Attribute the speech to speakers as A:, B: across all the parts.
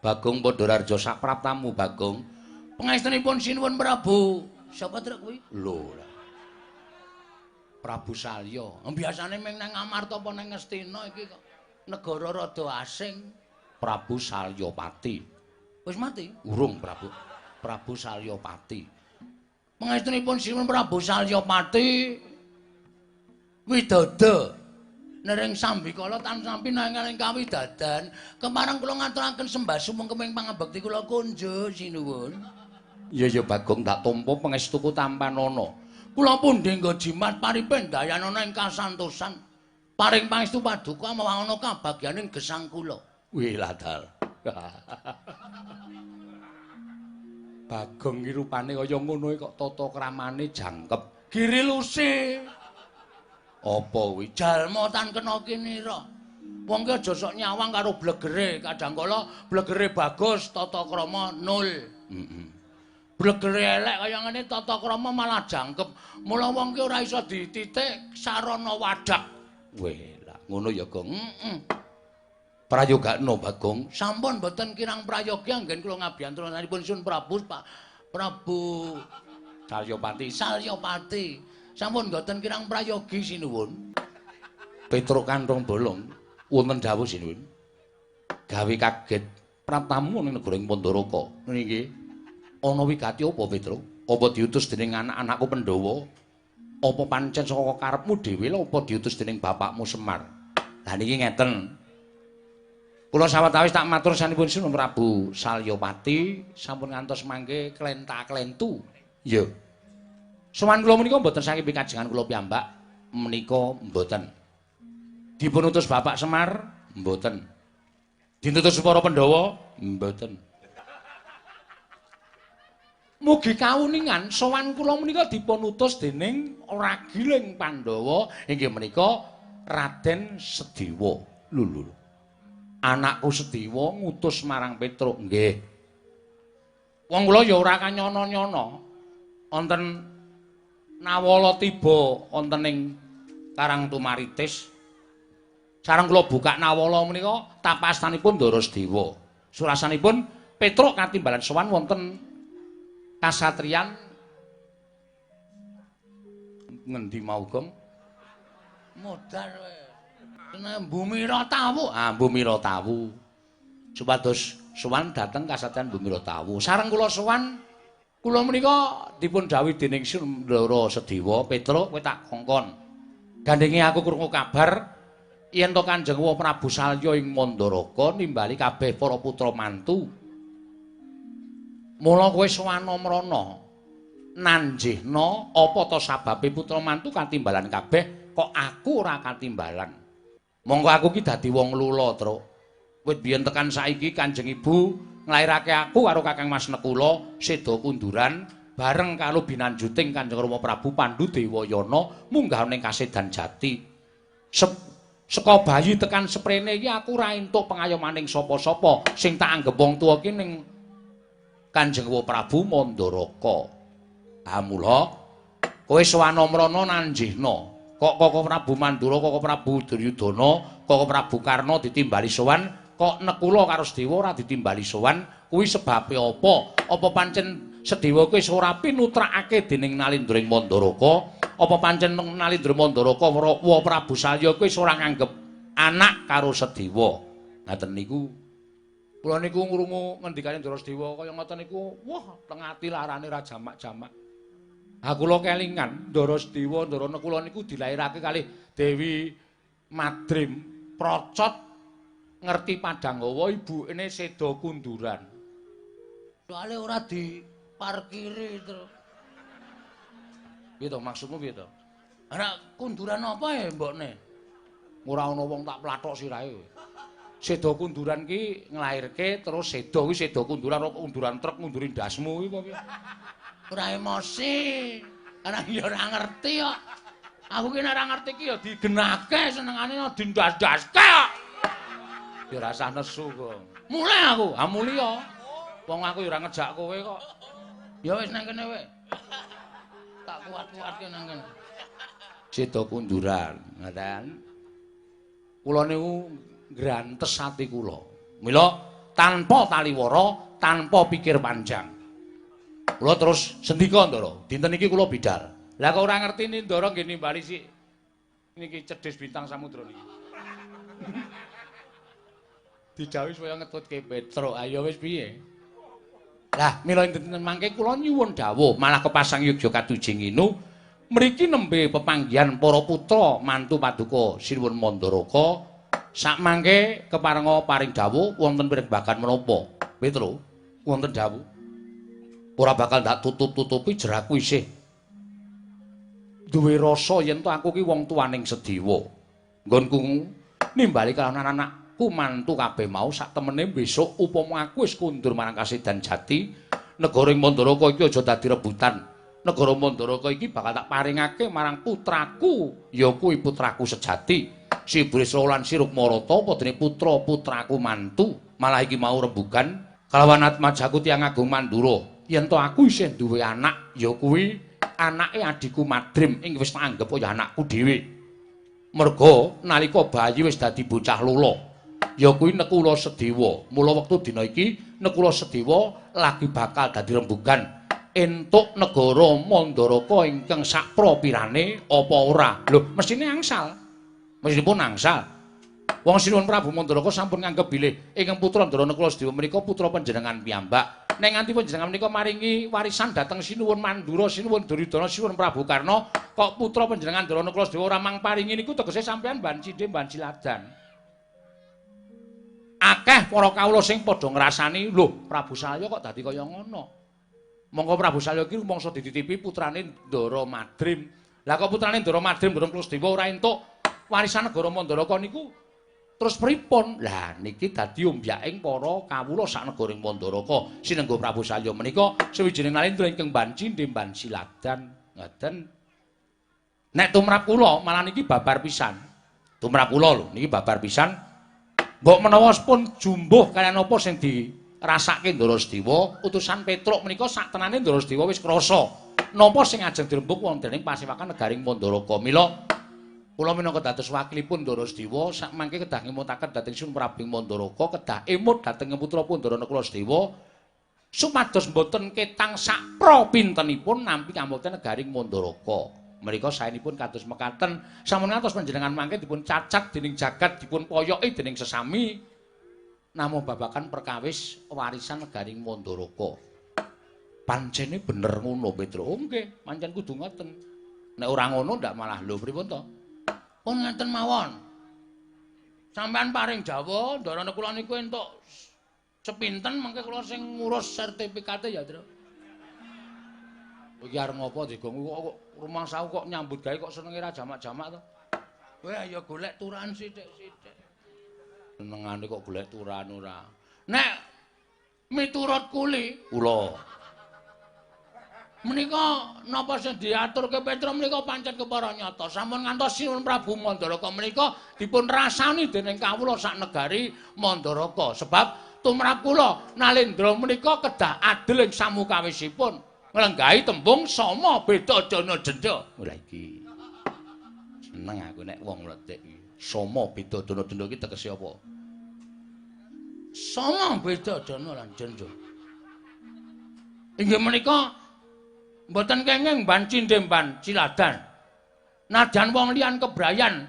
A: Bagong Pandhararja sapraptamu Bagong. Pangestunipun sinuwun Prabu. Sapa truk kuwi? Lho. Prabu Salya. Biasane ming nang Amarta apa nang Ngastina iki kok negara rada asing. Prabu Salyapati. Wis mati? Urung Prabu. Prabu Salyapati. Pangestunipun sinuwun Prabu Salyapati widodo nering sambikala tan sampi nanging kawidadan kepareng kula ngaturaken sembah sumengkeming pangabekti kula kunjuk sinuwun. Iya ya Bagong tak tampa pangestuku tampanana. Kula pundi nggo jimat paripen dayanana ing kasantosan. Paring pangestu paduka mawanana kabagyaning gesang kula. Wih ladal. Bagong ki rupane kaya ngono kok tata kramane jangkep. Giri luse. Apa kuwi? Jalma tan kena kinira. Wong ki aja sok nyawang karo blegere, kadang kala blegere bagus tata krama nol. Heeh. Blegere elek kaya ngene tata krama malah jangkep. Mula wong ki ora iso dititik sarana wadak. Weh, lah ngono ya, Gong. Heeh. Prayogakno Bagong. Sampun mboten kirang prayogi anggen kula ngabiyantoranipun Sun Prabu Pak Prabu Salyapati. Salyapati. Sampun mboten kirang prayogi sinuwun. Petruk Kanthong Bolong wonten dawuh sinuwun. Gawe kaget praptamu ning negara ing Pandharaka. Niki ana wigati apa Petruk? Apa diutus dening anak-anakku Pandhawa? Apa pancen saka karepmu dhewe lha apa diutus dening bapakmu Semar? Lah niki ngeten. Kula sawetawis tak matur sanipun Sinuwun Prabu Salyapati sampun ngantos mangke klenta-klentu. Iya. Sowan kula menika mboten saking pikajengan kula piyambak, menika mboten. Dipun utus Bapak Semar, mboten. Dinutus para Pandhawa, mboten. Mugi kauningan sowan kula menika dipun utus dening ragiling Pandhawa inggih menika Raden Sediwa. Lho lho. Anakku Sediwa ngutus marang Petruk, nggih. Wong kula ya ora kanyono-nyono. Wonten nawala tiba wonten ing Karang Tumaritis. Sareng kula buka nawala menika tapastanipun Ndara Sediwa. Surasanipun Petruk katimbalan sowan wonten kasatriyan ngendi mau, Gong? Modar kowe. Seneng Bumira Tawu. Ah, Bumira Tawu. Supados sowan dhateng kasatriyan Bumira Tawu. Sareng kula sowan, kula menika dipun dhawuhi dening Ndara Sediwa, Petruk kowe tak kongkon. Gandenge aku krungu kabar yen to Kanjeng Prabu Salya ing Mandaraka nimbali kabeh para putra mantu. Mula kowe sowan mrana nanjihna apa to sababe putra mantu katimbalan kabeh kok aku ora katimbalan. Monggo aku ki dadi wong lula, Truk. Wit biyen tekan saiki Kanjeng Ibu nglairake aku karo Kakang Mas Nekula seda kunduran bareng karo binanjuting Kanjeng Rama Prabu Pandu Dewayana munggah ning Kasedan Jati. Saka bayi tekan seprene iki aku ora entuk pengayomaning sapa-sapa sing tak anggep wong tuwa ki ning Kanjeng Prabu Mandaraka. Ha mula kowe sowan mrana nanjihna. Kok Koko Prabu Mandura, Koko Prabu Duryudana, Koko Prabu Karna ditimbali sowan, kok Nekula karo Sedewa ora ditimbali sowan, kuwi sebabe apa? Apa pancen Sedewa kuwi wis ora pinutrakake dening Nalindra ing Mandaraka? Apa pancen Nalindra Mandaraka wa Prabu Salya kuwi wis ora nganggep anak karo Sedewa? Ngaten niku. Kula niku ngrungu ngendikane Ndara Sedewa kaya ngoten niku, wah, teng ati larane ra jamak-jamak. Ha kula kelingan Ndara Sedewa, Ndara Nekula niku dilairake kalih Dewi Madrim Procot ngerti Padanghawa ibukene seda kunduran. Soale ora diparkiri to. Piye to maksudmu piye to? Ora kunduran apa ya mbokne? Ora ana wong tak plathok sirahe. Seda kunduran ki nglairke terus seda kuwi seda kunduran ora kunduran truk ngunduri ndasmu kuwi apa piye? Ora emosi. Karena ya ora ngerti kok. Aku ki nek ora ngerti ki ya digenake senengane dindas-daske kok. Ya ora usah nesu kok. Mulih aku, ha mulih ya. Wong aku ya ora ngejak kowe kok. Ya wis nang kene kowe. Tak kuat-kuatke nang kene. Seda kunduran, ngaten. Kula niku ngrantes ati kula. Mila Tanpa taliwara, tanpa pikir panjang. Kula terus sendika Ndara, dinten iki kula bidal. Lah kok ora ngerti Ndara nggih nimbali sik niki cedhis bintang samudra niki. Didhawuhi supaya ngetutke Petruk, ayo wis piye? Lah mila dinten mangke kula nyuwun dawuh malah kepasang yogya katujing inu mriki nembe pepanggihan para putra mantu paduka Sinuwun Mandaraka. Sakmangke keparenga paring dawuh wonten pirembagan menapa? Petro, wonten dawuh. Ora bakal ndak tutup-tutupi jeraku isih duwe rasa yen to aku ki wong tuaning Sedewa. Nggonku nimbali kalawan anakku mantu kabeh mau sak temene besok upama aku wis kundur marang Kasedan Jati, negara ing Mandaraka iki aja dadi rebutan. Negara Mandaraka iki bakal tak paringake marang putraku, ya kuwi putraku sejati. Si Bresla lan Si Rukmarata apa dene putra-putraku mantu, malah iki mau rembugan kalawan atmajaku tiyang agung Mandura. Yen to aku isih duwe anak, ya kuwi anake adhiku Madrim ing wis tak anggep kaya anakku dhewe. Merga nalika bayi wis dadi bocah lolo, ya kuwi Nekula Sedewa. Mula wektu dina iki Nekula Sedewa lagi bakal dadi rembugan entuk negara Mandaraka ingkang sakpropirane apa ora. Lho, mesthine angsal. Mesthipun angsal. Wong Sinuwun Prabu Mandaraka sampun nganggep bilih ingkang putra Ndara Nekula Sedewa menika putra panjenengan piyambak. Nek nganti panjenengan menika maringi warisan dhateng Sinuwun Mandura, Sinuwun Duryudana, Sinuwun Prabu Karna, kok putra panjenengan Ndara Nekula Sedewa ora mang paringi niku tegese sampeyan ban cindhe ban siladan. Akeh para kawula sing padha ngrasani, lho Prabu Salya kok dadi kaya ngono. Monggo Prabu Salya iki rumangsa dititipi putrane Ndara Madrim. Lah kok putrane Ndara Madrim Ndara Nekula Sedewa ora entuk warisan negara Mandaraka niku terus pripun? Lah niki dadi ombyaking para kawula sak negara ing Mandaraka. Sinengga Prabu Salya menika sawijining nalendra ingkang banci ndemban siladan. Ngoten. Nek tumrap kula malah niki babar pisan. Tumrap kula lho niki babar pisan. Mbok menawa pun jumbuh kaliyan apa sing dirasake Ndara Sedewa, utusan Petruk menika sak tenane Ndara Sedewa wis krasa napa sing ajeng dirembug wonten ing pasewakan negaring Mandaraka. Mila kula minangka dados wakilipun Ndara Sedewa sakmangke kedah ngemutaken dhateng Sinuwun Prabu Mandaraka, kedah emut dhateng putra Ndara Nekula Sedewa supados mboten ketang sakpra pintenipun nampi kamukten negaring Mandaraka. Menika saenipun kados mekaten, sampun ngantos panjenengan mangke dipun cacat dening jagat, dipun poyoki dening sesami namung babagan perkawis warisan negaring Mandaraka. Pancene bener ngono Petro. Oh nggih, pancen kudu ngoten. Nek ora ngono ndak malah lho pripun to? Pun ngeten mawon. Sampeyan paring dawuh Ndara Nekula niku entuk sepinten mengke kula sing ngurus sertifikate ya, Tru. Iki arep ngopo Digong kok rumangsaku kok nyambut gawe kok senenge ra jamak-jamak to. Kowe ayo golek turan sithik-sithik. Senengane kok golek turan ora. Nek miturut kuli kula menika napa sing diaturke Petruk menika pancen kepara nyata. Sampun ngantos Sinuwun Prabu Mandaraka menika dipun rasani dening kawula sak negari Mandaraka. Sebab tumrap kula nalendra menika kedah adil ing samukawisipun nglenggahi tembung sama beda dana jenda. Ora iki. Seneng aku nek wong mlethik iki. Sama beda dana jenda iki tegese apa? Sama beda dana lan jenda. Inggih menika mboten kenging ban cindhe ban ciladan. Najan wong liyan kebrayan,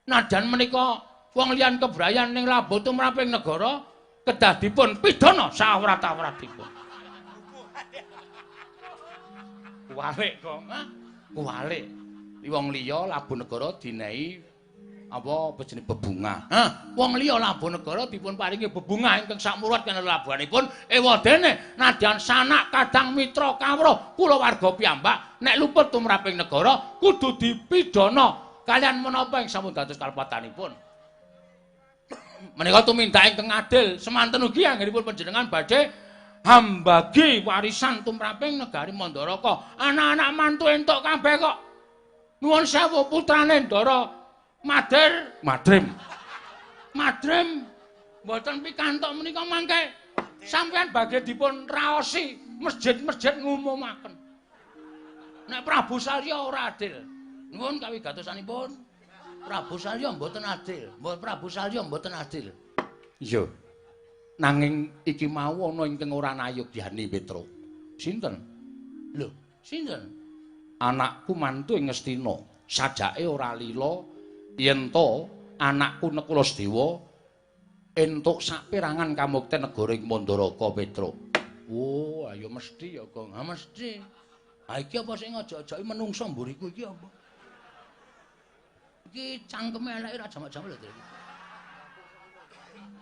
A: najan menika wong liyan kebrayan ning labuh tumraping negara kedah dipun pidana sawrat-awratipun. Kuwalik kok, ha? Kuwalik. Wong liya labuh negara dinehi apa jenenge bebungah. Hah, wong liya labuh negara dipun paringi bebungah ingkang sakmurat kena labuhanipun ewadene nadyan sanak kadang mitra kawruh kulawarga piyambak nek luput tumraping negara kudu dipidana kaliyan menapa ing sampun dados kalepatanipun. Menika tumindak ingkang adil semanten ugi anggenipun panjenengan badhe hambagi warisan tumraping negari Mandaraka. Anak-anak mantu entuk kabeh kok. Nuwun sewu putrane Ndara Madir, Madrim. Madrim mboten pikantuk menika mangke sampeyan badhe dipun raosi masjid-masjid ngumumaken. Nek Prabu Salya ora adil. Nuwun kawigatosanipun. Prabu Salya mboten adil. Prabu Salya mboten adil. Iya. Nanging iki mau ana ingkang ora nayogyani Petruk. Sinten? Lho, sinten? Anakku mantu ing Ngastina. Sajake ora lila yen to anakku Nekula Sedewa entuk saperangan kamukten negara ing Mandaraka, Petruk. Oh, ayo mesti ya, Gong. Ha mesti. Ha iki apa sing ngajak-ajaki menungsa mburiku iki apa? Iki cangkeme eleke ora jamak-jamak lho, Tru.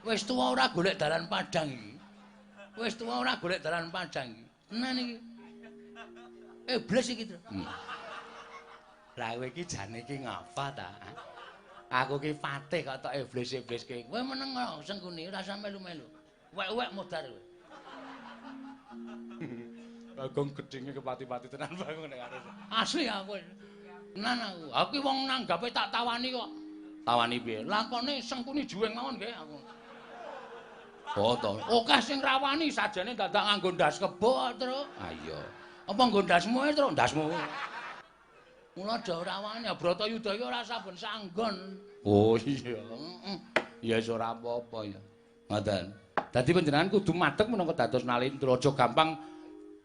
A: Wis tuwa ora golek dalan padhang iki. Wis tuwa ora golek dalan padhang iki. Tenan iki. Iblis iki, Tru. Lah kowe iki jane iki ngapa ta? Aku ki patih kok tok iblis-iblis ki. Kowe meneng kok Sengkuni ora usah melu-melu. Wek-wek modar kowe. Bagong gedhinge kepati-pati tenan Bagong nek arep. Asli aku. Tenan aku. Aku wong nanggape tak tawani kok. Tawani piye? Lakone Sengkuni juweng mawon nggih aku. Oh to. Akeh sing rawani sajane dadak nganggo ndas kebo, Truk. Ha iya. Apa nggo ndasmu ae, Truk? Ndasmu. Mula aja ora wani, Bratayuda iki ora saben sanggon. Oh iya. Heeh. Ya wis ora apa-apa ya. Ngoten. Dadi panjenengan kudu madeg minangka dados Nalendra, aja gampang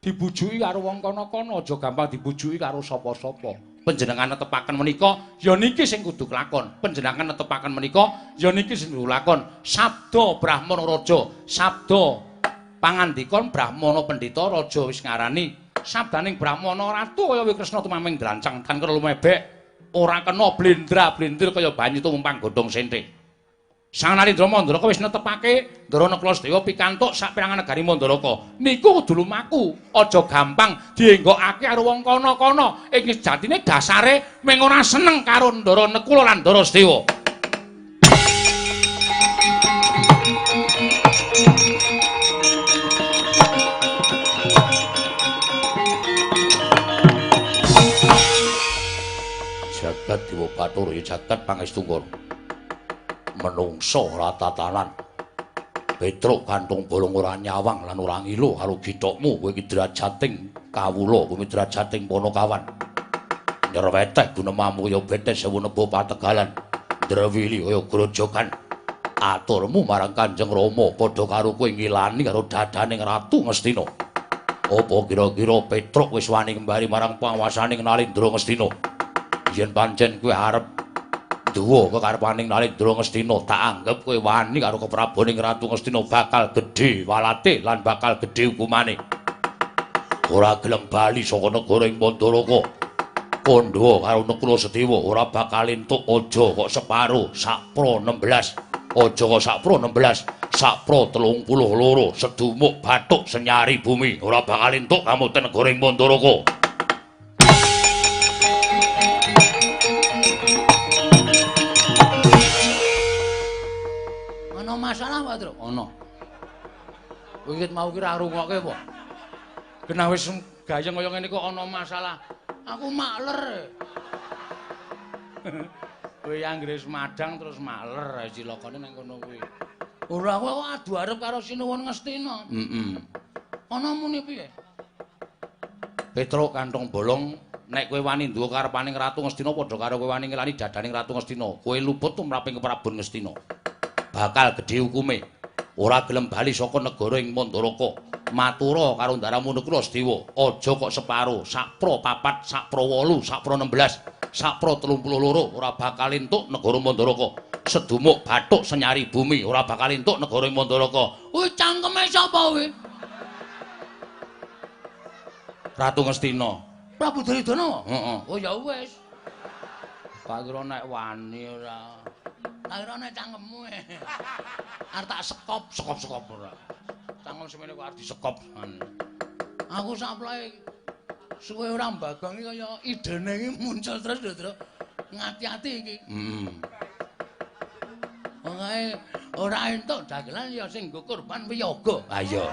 A: dibujuki karo wong kono-kono, aja gampang dibujuki karo sapa-sapa. Panjenengan netepaken menika ya niki sing kudu kelakon. Panjenengan netepaken menika ya niki sing kudu lakon. Sabda Brahmana Raja, sabda pangandika Brahmana Pendhita Raja wis ngarani sabdaning Brahmana Ratu kaya Kresna tumaming drancang tan kena lumebek ora kena blendra-blendir kaya banyu tumpang godhong sente. Sang Narendra Mandaraka wis netepake Ndara Nakula Sedewa pikantuk saperangan negari Mandaraka. Niku kudu lumaku, aja gampang dienggokake karo wong kono-kono. Ing sejatine dasare mung ora seneng karo Ndara Nakula lan Ndara Sedewa. Jagat Dewa Bathara ya jagat pangestu. Menungso ora tatanan. Petruk kantung bolong ora nyawang lan ora ngilu karo githokmu kowe iki drajating kawula, kowe drajating Panakawan. Nyerweteh gunemamu kaya betes sewu nebo pategalan. Ndrewili kaya grojogan. Aturmu marang Kanjeng Rama padha karo kowe ngilani karo dadaning Ratu Ngastina. Apa kira-kira Petruk wis wani kembali marang panguwasaning Nalendra Ngastina? Yen pancen kowe arep duwa kekarepaning Nalendra Ngastina, tak anggep kowe wani karo kepraboning Ratu Ngastina bakal gedhe walate lan bakal gedhe hukumane. Ora gelem bali saka negara ing Mandaraka. Kandha karo Nakula Sedewa ora bakal entuk aja kok separo sakpro 16. Aja kok sakpro 16, sakpro 32 sedumuk bathuk senyari bumi ora bakal entuk kamukten negara ing Mandaraka. Masalah Pak Truk? Ana. Wiwit mau ki ra rungokke apa? Genah wis gayeng kaya ngene kok ana masalah. Aku makler. Kowe anggere wis madang terus makler cilakane nang kono kuwi. Ora kowe kok adu arep karo Sinuwun Ngastina. Heeh. Ana muni piye? Petruk kantong bolong nek kowe wani nduwe karepaning Ratu Ngastina padha karo kowe wani ngelani dadaning Ratu Ngastina. Kowe luput tumraping Prabu Ngastina. Bakal gedhe hukume. Ora gelem bali saka negara ing Mandaraka. Matura karo ndaramu Nakula Sedewa, aja kok separo, sakpro 4, sakpro 8, sakpro 16, sakpro 32 ora bakal entuk negara Mandaraka. Sedumuk bathuk senyari bumi ora bakal entuk negara ing Mandaraka. Kuwi cangkeme sapa kuwi? Ratu Ngastina. Prabu Duryudana? Heeh. Oh ya wis. Tak kira nek wani ora. Tak kira nek cangkemmu. Arep tak sekop, sekop-sekop ora. Cangkem semene kok arep disekop. Aku saplae suwe ora mbagong iki kaya idene iki muncul terus lho, Truk. Ngati-ati iki. Heeh. Pokoke ora entuk dagelan ya sing nggo korban wiyaga. Ha iya.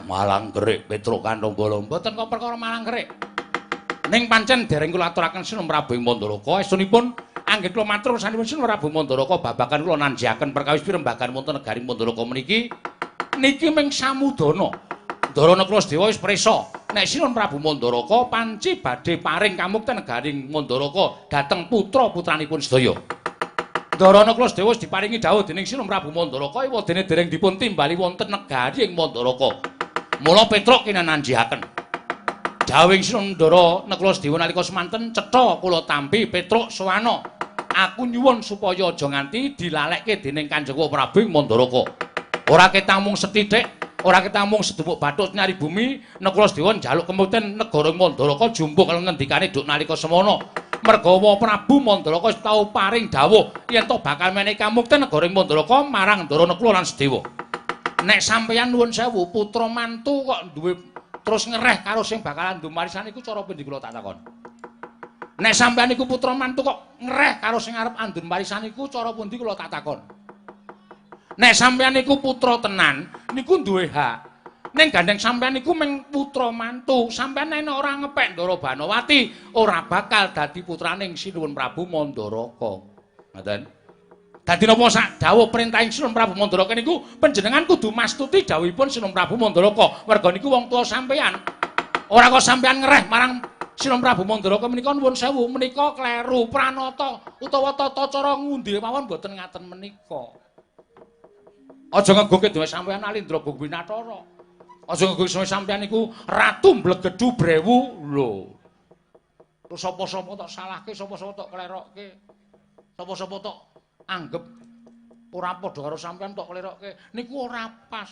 A: Malang gerik Petruk kantong bolong. Mboten kok perkara malang gerik. Ning pancen dereng kula aturaken Sinun Prabu ing Mandaraka, estunipun anggit kula matur sanipun Sinun Prabu Mandaraka babagan kula nanjiaken perkawis pirembagan wonten negari Mandaraka meniki niki ming samudana. Ndara Nakula Sedewa wis prisa nek Sinun Prabu Mandaraka panci badhe paring kamukten negari Mandaraka dhateng putra-putranipun sedaya. Ndara Nakula Sedewa wis diparingi dawuh dening Sinun Prabu Mandaraka ewadene dereng dipun timbali wonten negari ing Mandaraka. Mula Petruk kinananjihaken. Dawuhing Sinun Ndara Nakula Sedewa nalika semanten cetha kula tampi Petruk sowana. Aku nyuwun supaya aja nganti dilalekke dening Kanjeng Prabu ing Mandaraka. Ora ketang mung sethithik, ora ketang mung sedumuk bathuk nyari bumi, Nakula Sedewa njaluk kemukten negara Mandaraka jumpuk karo ngendikane duk nalika semana. Mergawa Prabu Mandaraka wis tau paring dawuh yen to bakal menehi kamukten negara Mandaraka marang Ndara Nakula lan Sedewa. Nek sampeyan nuwun sewu putra mantu kok duwe terus ngereh karo sing bakalan ndum warisan iku cara pundi kula tak takon. Nek sampeyan iku putra mantu kok ngereh karo sing arep andun warisan iku cara pundi kula tak takon. Nek sampeyan niku putra tenan niku duwe hak. Ning gandeng sampeyan niku mung putra mantu, sampeyan nek ora ngepek Ndara Banowati ora bakal dadi putraning Sinuwun Prabu Mandaraka. Ngoten. Dadi napa sak dawuh perintahing Sinuwun Prabu Mandaraka niku panjenengan kudu mastuti dawuhipun Sinuwun Prabu Mandaraka. Merga niku wong tuwa sampeyan. Ora kok sampeyan ngereh marang Sinuwun Prabu Mandaraka menika nuwun sewu menika kleru pranata utawa tata cara ngundi mawon mboten ngaten menika. Aja ngegungke dhewe sampeyan Alindra Gungwinathara. Aja ngegungke sampeyan niku Ratu Mblegedhu Brewu lho. Terus sapa-sapa tok salahke, sapa-sapa tok klerokke. Sapa-sapa tok anggep ora padha karo sampeyan tok klerokke. Niku ora pas.